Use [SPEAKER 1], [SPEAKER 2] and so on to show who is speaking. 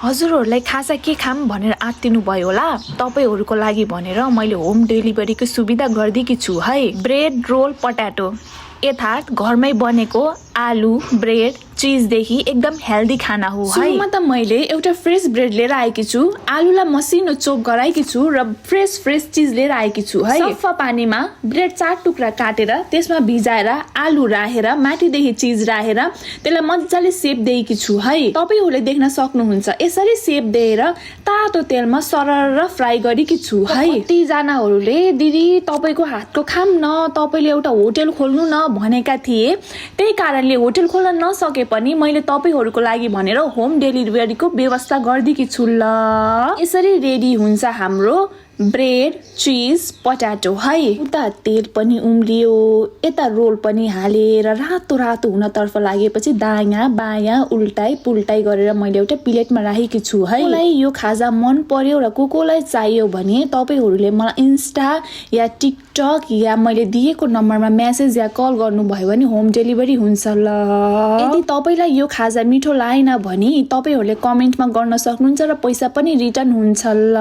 [SPEAKER 1] हजुरहरूलाई खाजा के खाम भनेर आत्तिनु भयो होला। तपाईहरुको लागि भनेर मैले होम डेलिभरीको सुविधा गर्दिकी छु है। ब्रेड रोल पटाटो यथार्थ घरमै बनेको आलु ब्रेड चीजदेखि एकदम हेल्दी खाना हो है। सुरुमा त मैले एउटा फ्रेश ब्रेड लिएर आएकी छु, आलुलाई मसिनो चोप गराएकी छु र फ्रेश चीज लिएर आएकी छु है। सफा पानीमा ब्रेड 4 टुक्रा काटेर त्यसमा भिजाएर आलु राखेर माथिदेखि चीज राखेर त्यसलाई मजाले सेप दिएकी छु है। तपाईहरुले देख्न सक्नुहुन्छ यसरी सेप दिएर तातो तेलमा सरर फ्राई गरेकी छु है। कति जनाहरुले दिदी तपाईको हातको खाम न, तपाईले एउटा होटल खोल्नु न भनेका थिए। त्यही कारणले होटल खोल्न नसके पनि मैले तपाईहरुको लागि भनेर होम डेलिभरीको व्यवस्था गर्दिकी छु ल। यसरी रेडी हुन्छ हाम्रो ब्रेड चीज पटाटो है। उता तेल पनि उम्लियो, यता रोल पनि हालेर रातो रातो हुनतर्फ लागेपछि दायाँ बायाँ उल्टाई पुल्टाई गरेर मैले एउटा प्लेटमा राखेकी छु है। मलाई यो खाजा मन पर्यो र कोलाई चाहियो भने तपाईहरुले मलाई इन्स्टा या टिकटक या मैले दिएको नम्बरमा मेसेज या कल गर्नुभयो भने होम डेलिभरी हुन्छ ल। यदि तपाईलाई यो खाजा मिठो लागेन भने तपाईहरुले कमेन्टमा गर्न सक्नुहुन्छ र पैसा पनि रिटर्न हुन्छ ल।